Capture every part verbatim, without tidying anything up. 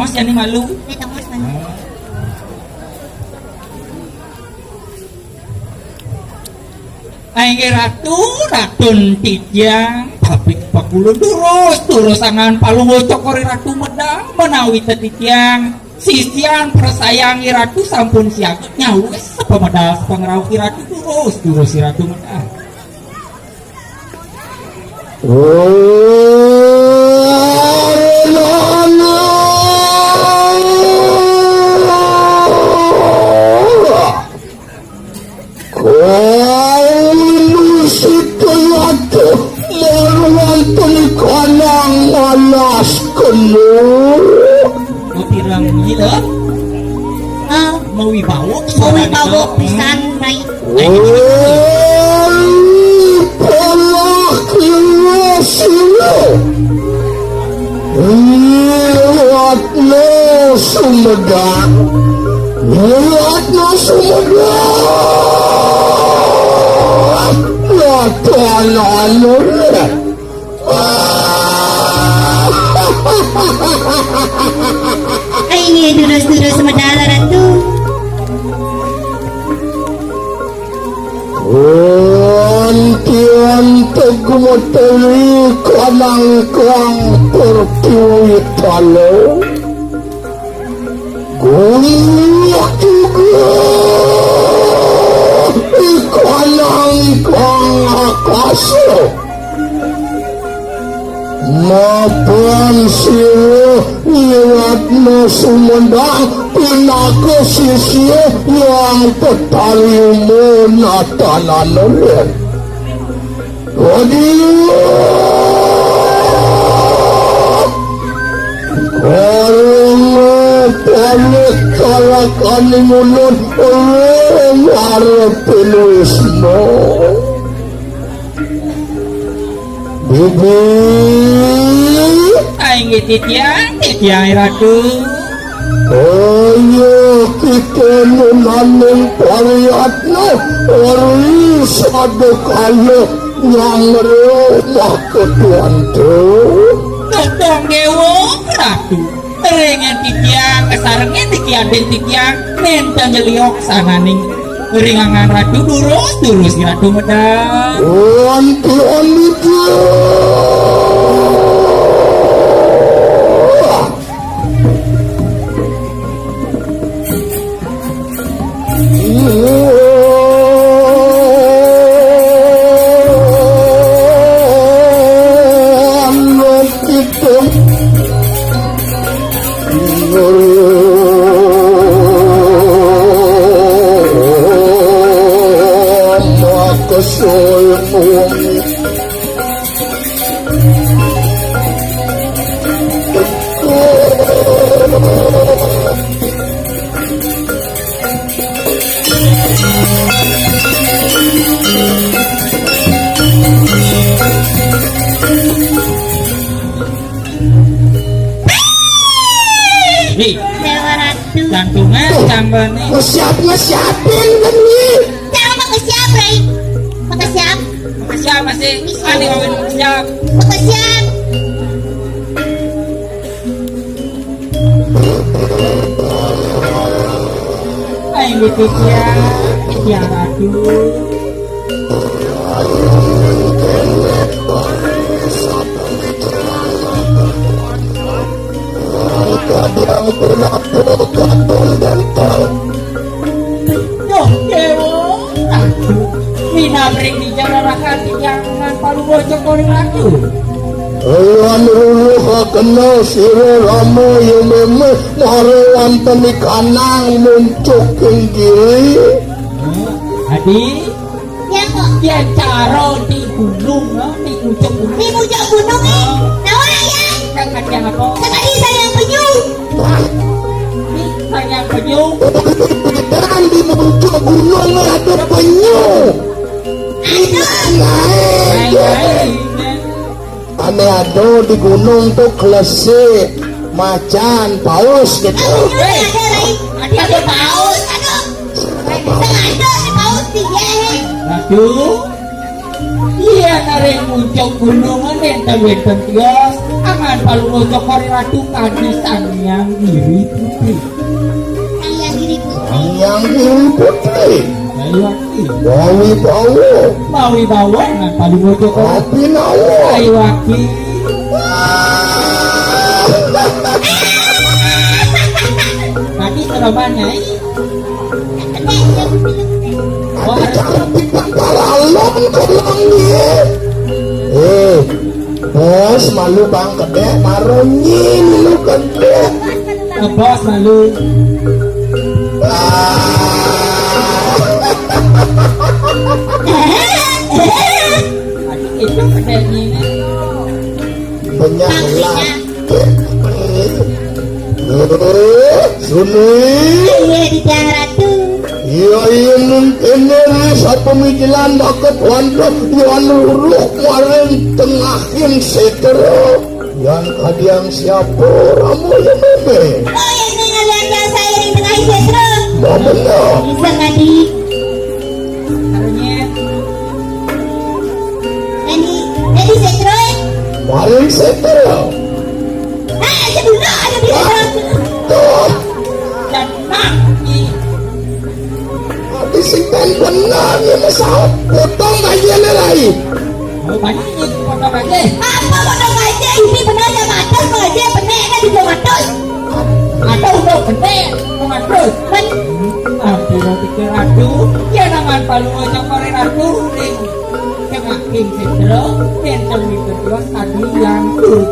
Mas, jani malu. Inggih Ratu, Ratu titiang, tapi pakulun durus, durus angan Palungguh Cokor I Ratu medal, menawi titiang sisian persayangi Ratu sampun siap nyawis sepemedal sepengrauh I Ratu durus, durus I Ratu medal. Kalu sida yata maruan tenikanang alas kena. Pirang gila. Ah, mawibawa, mawibawa pisan, Rai. Oi, pola kira sila. Liwatna Sumedang. Liwatna Sumedang. Latanan oleh. Ai, durus-durus medal, Ratu. Antian tegumeteri kanangkang pertiwi talo. Gulak juga ikanangkang akasa. Mapan sira nyiratna Sumedang pinaka sisia Hyang Betari Uma Natanana Len. Aduh. Karena panik kalakaning ulun ring ngarepin Wisnu. Bibi. Ai, inggih titiang, titiang Ratu. Ayo kita nunaning pariatna, ari sadakala nyangre maka tuantu. Tedong dewa Ratu. Ring titiang, kasarengin titiang, titiang, nénten nyeliok sananing ring angan Ratu durus, durus Ratu medal. Anti anti. Nih, Dewa Ratu. Jantungan, jantungan nih. Ngesiap, ngesiapin kan nih. Jangan pakai siap, Ray. Pakai siap. Pakai siap masih. Ada ngawin pakai siap. Pakai siap. Ayo gitu ya. Ya Ratu. Duh, Dewa. Aduh, minabring di jalan rakan di jangan palu bocok koring lagi. Lan ruluh kena sira Rama ya meme mara wanteni kanang muncuk ing giri. Adi, ya kok. Yen cara di gunung, no, di puncak gunung. Di puncak gunung, eh. Oh. Nawa ya? Kan kacang apa? Sekali saya penyu. Wah, ini kacang penyu. Dan di puncak gunung ada penyu. Aduh. Naik, naik. Naik, naik. Ane ada di gunung tuh klesik, macan, paus gitu. Aduh, ada, Rai. Ada, ada paus. Aduh. Rai, ada si paus di dia, eh. Aduh. Iya, naring muncuk gunung, nénten wénten tios. Angan palungguh cokor Ratu kadi Sang Hyang Giri Putri. Sang Hyang Giri Putri. Sang Hyang Giri Putri. Sayu Akti. Mawi bawa. Mawi bawa angan palungguh cokor. Abinawa. Sayu Akti. Tadi seroban, Nyai. Wah, paralon kolong dia. Eh, bos malu bang kedek, marunyi malu kedek. Eh, bos malu. Ah. Itu kedeknya. Banyak lah. Suni. Iya, di Tiang Ratu. Iya, iya, mungkin ini sapamikilan bakal wantah yan luruk maring tengahing setra. Yan kadiang siapa? Rama ya meme. Oh, ini ngalian jasa iring tengahing setra. Mamena. Bisa tadi. Karunya. Jadi, jadi setra. Maring setra. Ah, aja dulu, aja dulu. Tuh. Dan mati. Ati sing ten bener ya, mesal. Potong aja nih, Rai. Oh, banyak ini potong aja. Apa potong aja? Ini bener ya, atas aja, bener kan di bawah atas. Ada udah bener, mau terus. Kan? Ampun, pikir aku, ya nangan palu aja kore aku, ning. Kena king sedro, enten mikir tadi yang dulu.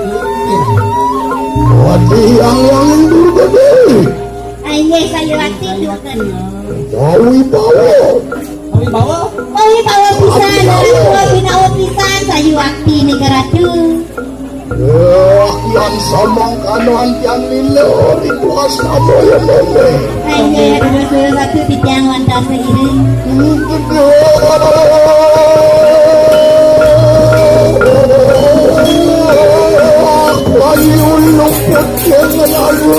Wadi yang yang dulu gede. Ayo, saya lagi juga. Mawi bawa. Mawi bawa. Mawi bawa pisan, Ratu, binawa pisan, sayu akti negara tu. Eh, yang samang kanan yang lilo, ritual sama ya meme. Ayo, dua satu titiang lantas seiring. Wali ulung putih lalu.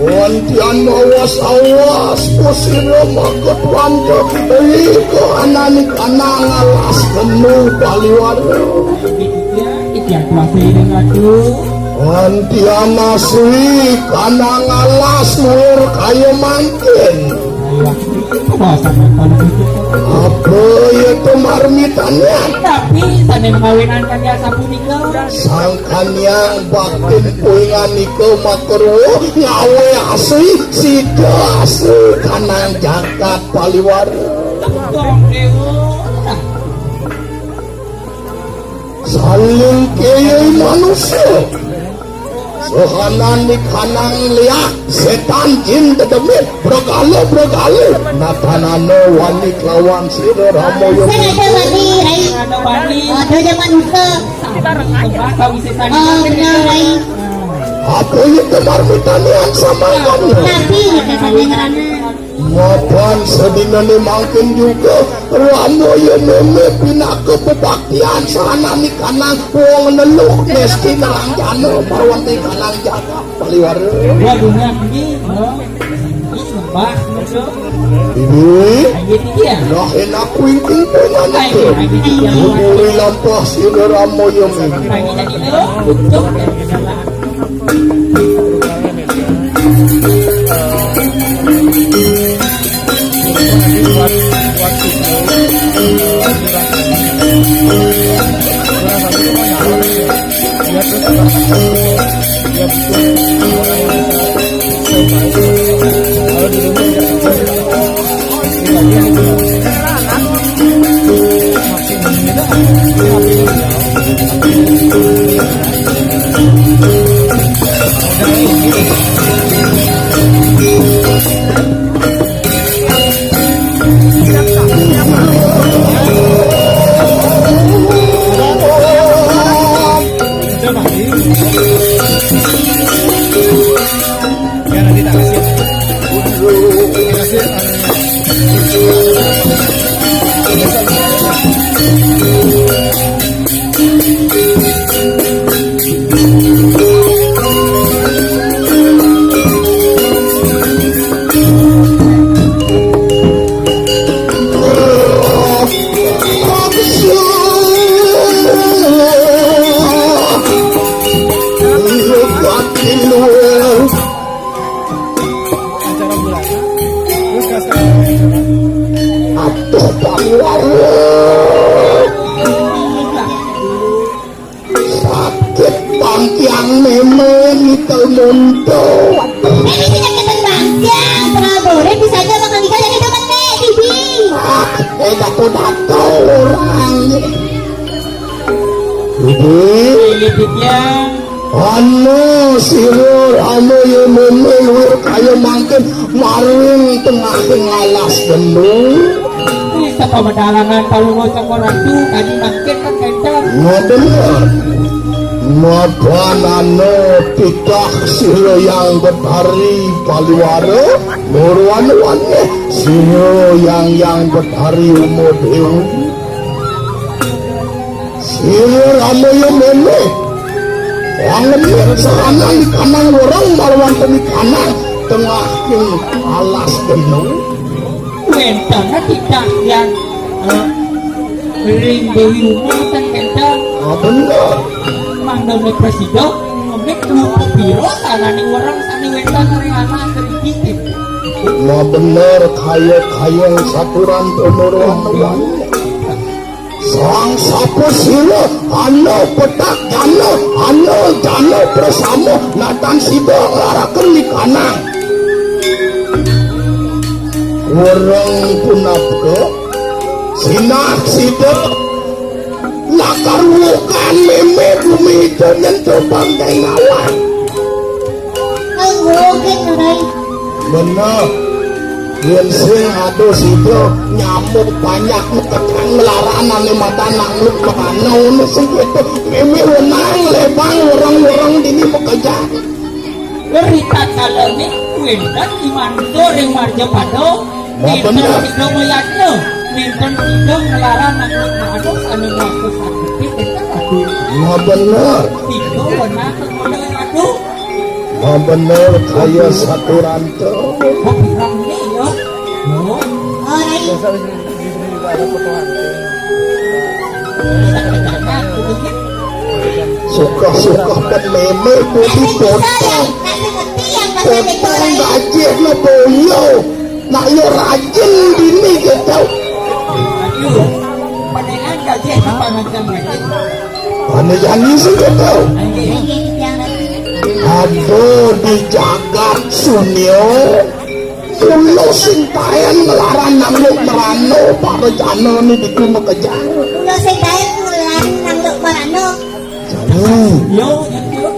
Wantian awas-awas, kusira makut wanda, ika anani kanang alas kenu baliwara. Wantian asli kanang alas luhur kaya mangkin. Apa ya itu marmitannya? Tapi sané mawinan kaya sapunika. Sang Kanyang baktin puingan nika makarwa ngawe asri sida asri kanang jagat paliwara. Saling keyai manusia. Sohanan di kanang liak setan jin dedemit. Bragala, bragala. Natanana wani kelawan sira Rama ya. Sing ada wani, Rai. Ada wani. Ada zaman usa. Oh, benar, Rai. Apa ya kemar mitanian sama kamu? Tapi ya kesannya ngerana. Mapan sedinane mangkin juga Rama ya meme pinaka bebaktian sahanani kanang wong neluh nesti nerangjana marwante kanang jagat. Paliwara. Waduh, nah, ini, oh, ini sembah, musuh. Ini. Ini dia. Lah, enak kuingking pun anak. Ayo, ayo, ayo. Buburi lampah sira Rama ya meme. Ayo, ayo, ayo. Untuk dan segala. Ya, nanti tak kasih. Tak kasih. Monto. Ini penyakit bangkang, Prabu. Ini bisa aja bakal nikah jadi temen nih, Bibi. Ah, eh, dato-dato orang. Bibi. Ini Bibi. Anu, sira anu ya meme luwih kaya mangkin maring tengahing alas genu. Wis teka medalangan palunga saka ratu, tadi mangkin kan kenceng. Ngoten ya. Madanana titah sira yang betari paliwara, murwan waneh sira yang yang betari umo dewi. Sira ramaya meneh. Wangen seranan kanang wereng marwanten kanang tengah ing alas genu. Wénten titah yang, eh, ring Dewi Uma ten kénten. Ah, bener. Mangdane prasida ngemik lupa pira sananing wereng sane wénten ring anak ring titik. Nah, bener, kaya-kaya saturan umur wan-wan. Sang sapasila, ana petak jana, ana jana prasama, natan sida nglaraken nikanang. Wereng punapka, sinah sida lakar wukan meme bumi ida nyentuh bangkai ngawan. Kang Bukit, Rai. Bener. Yen sing aduh sida nyamuk banyak metekan nglaran ane mata nangluk merana ngono sing gitu. Meme wenang lebang wereng-wereng dini mekejar. Rita kalane wénten imanto ring Marjapada. Nah, wénten bener. Sida mayadnya, wénten sida nglaran anak manuk anu mlaku sakti, wénten, Ratu. Nah, bener. Sida wenang kepada Ratu. Nah, bener, kaya saturan to. Kok bilang ini, ya? Yo. Oh, Rai. Suka-suka pememe budi potong. Potong gajih lo boyo. Nak yo rajin dini gitu. Aduh, panengan gajih apa macam gajih? Ane jani sing gitu. Aduh, di jagat sunyo. Kula sing taen nglarang nangluk merana para janane diku makejang. Kula sing taen nglarang nangluk merana. Jani. Yo, yo, yo.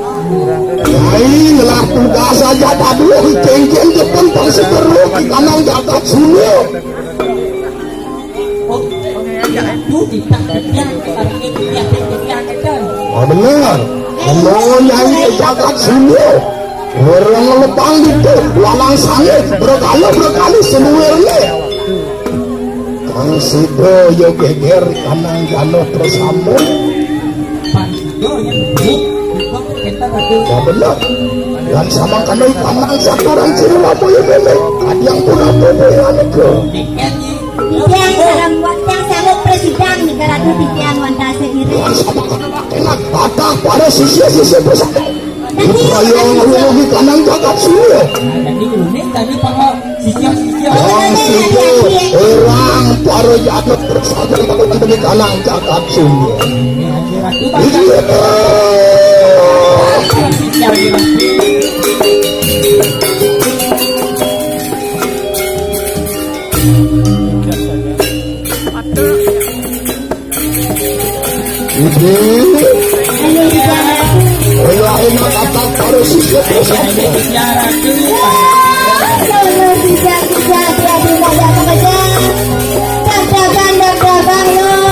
Yai ngelah tugas aja tadi, cengkeng depan pang seteru, kanang jagat sini. Oh, iya, itu tidak, tidak, tidak, tidak, tidak, tidak, tidak. Oh, bener. Mau nyai ke jagat sini. Orang lepang itu, walang sangit, berkali-berkali seluirnya. Kang sida ya geger kanang jana prasama. Pan sida ya bener. Kok kita betul. Ya bener. Lan samangkana ikanang saturan sira apa ya meme? Kadang pun apa ya nika? Tiket, Nyi. Titiang sareng wantah sanggup presidang nika Ratu titiang wantah seiring. Lan samangkana enak patah para sisya-sisya bersama. Dadi, Upaya ngawuhi kanang jagat suya. Nah, dadi unik tadi para sisya-sisya. Wong sida orang para jagat bersama demi kanang jagat suya. Ini Ratu Bangsa. Iya. Sisya, iya. Ibu. Ayo, Ibu. Ayo, ayo, kakak, harus ikut bersama. Wah, kalau tidak, tidak, tidak, tidak, tidak, tidak. Deg-degan, deg-degan, loh.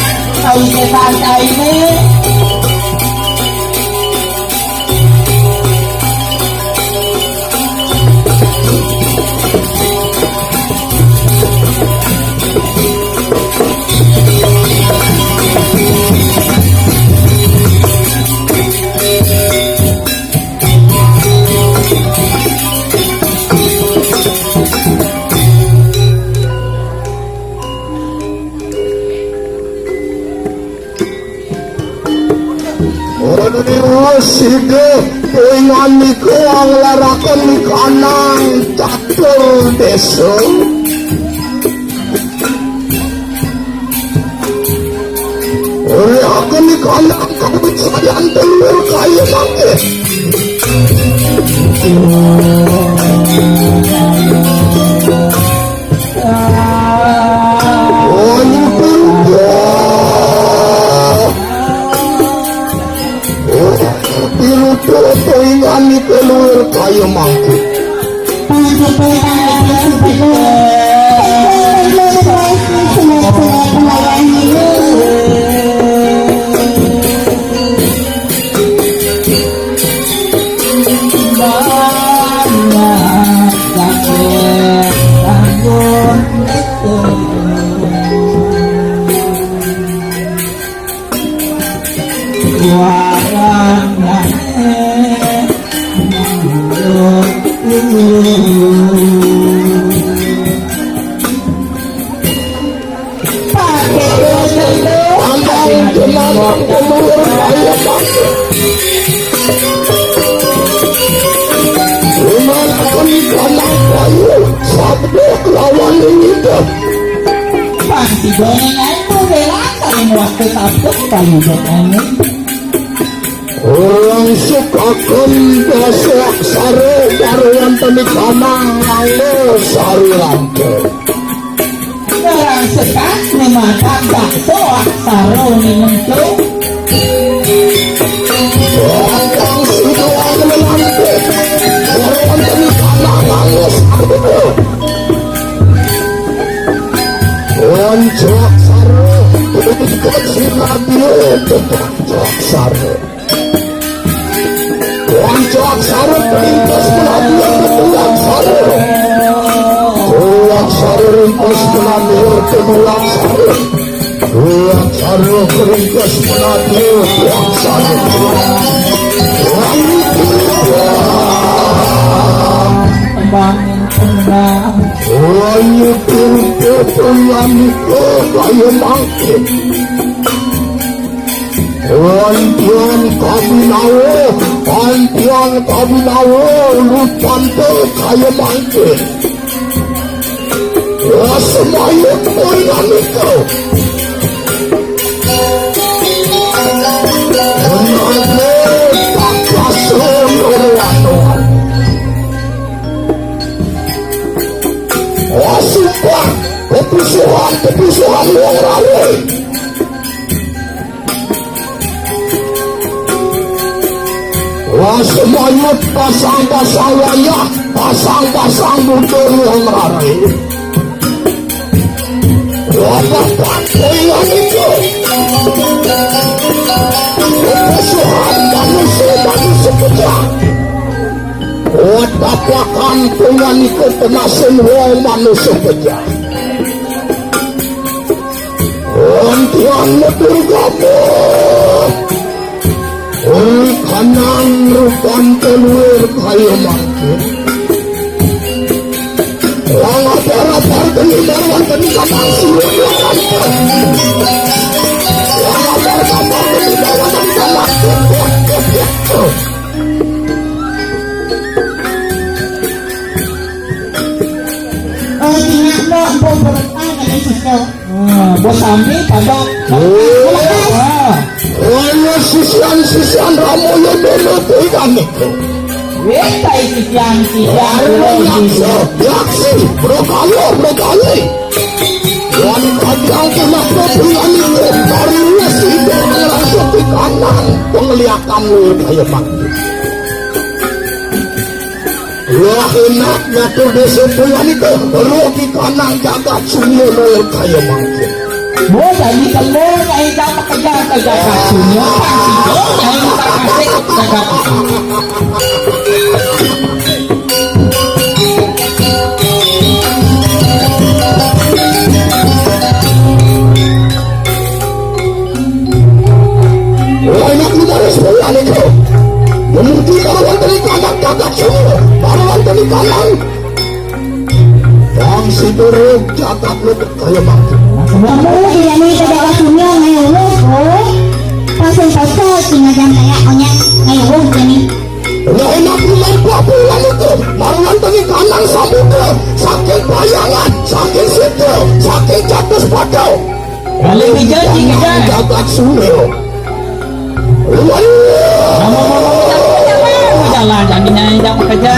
Ayo, santai nih. Ora sida poingan nika anglaraken kanang catur desa. Ora akan kanang kabucayan telur kaya mangke. Oh, nyumpul. Oh, pirutu poingani keluar kaya mangke. Sabda kelawan ngidup. Pasti dongeng ae tuh bela kalian waktu sabda kalian dongeng. Orang sukaken dasa aksara karo wonten ing kanang nganggo sariranta. Orang sekat memakan bakso aksara ninentu. Orang sukaken melantik karo wonten ing kanang nganggo sariranta. Oncok saro, ikut sinardio, oncok saro. Oncok saro, ikut sinardio, oncok saro. Lantur tumulang sari. Karo keringkes menate tuang sari. Tembang tengah. Ayu pintu tulang itu kaya mangkin. Antian kabinawa, antian kabinawa, lupan te kaya mangkin. Wah, semayut pun ngamika. Menate pakasa ngeruan-ruan. Wah, sumpah, kepusuhan, kepusuhan wong rare. Wah, semayut pasang-pasang wayah, pasang-pasang butur wong rare. Wah, bapak, kowe ngene iki. Kesusahan manusia, manusia pecah. Wah, tapakan Tuhan iku penasin wong manusia pecah. Antian metu kabeh. Ora kanang rupan keluar kaya mangkin. Wong apa-apa geni marang geni kanang suruh. Wong apa-apa geni marang geni kanang suruh. Oh, tinggal lo, empu berempat, ada susu. Ah, bos sami pada. Oh. Ah. Ana sisian-sisian Ramoyo dene tiga niku. Wis, kae sisian-sisian. Ora yaksi, yaksi, Bro Kalo, Bro Kali. Wan kadang kena pepulan itu, dari wis itu langsung di kanan, penglihatan lu kaya mati. Wah, enak ngatur desa Puyan itu. Roh di kanang jagat sunyi lur kaya mangkin. Mau jadi telur, kayak tak pekerja, kerja tak sunyi, pasti dong, kayak tak kasih, kerja tak. Wah, enak lu baris bola niku. Menuju karo wonten ing kandang jagat sumur, karo wonten ing kandang. Wong Siburuk jagat lu kaya mangke. Kamu ini tidak waktunya ngayuh, oh. Pasal-pasal tinggal jam kayak onyek ngayuh ini. Lah enak lu main bola niku. Karo wonten ing kandang samudra, saking Payangan, saking Sido, saking Catus Padha. Balik di janji kita. Jagat Suro. Ngomong-ngomong, jalan, jangan dinyanyi, jangan bekerja.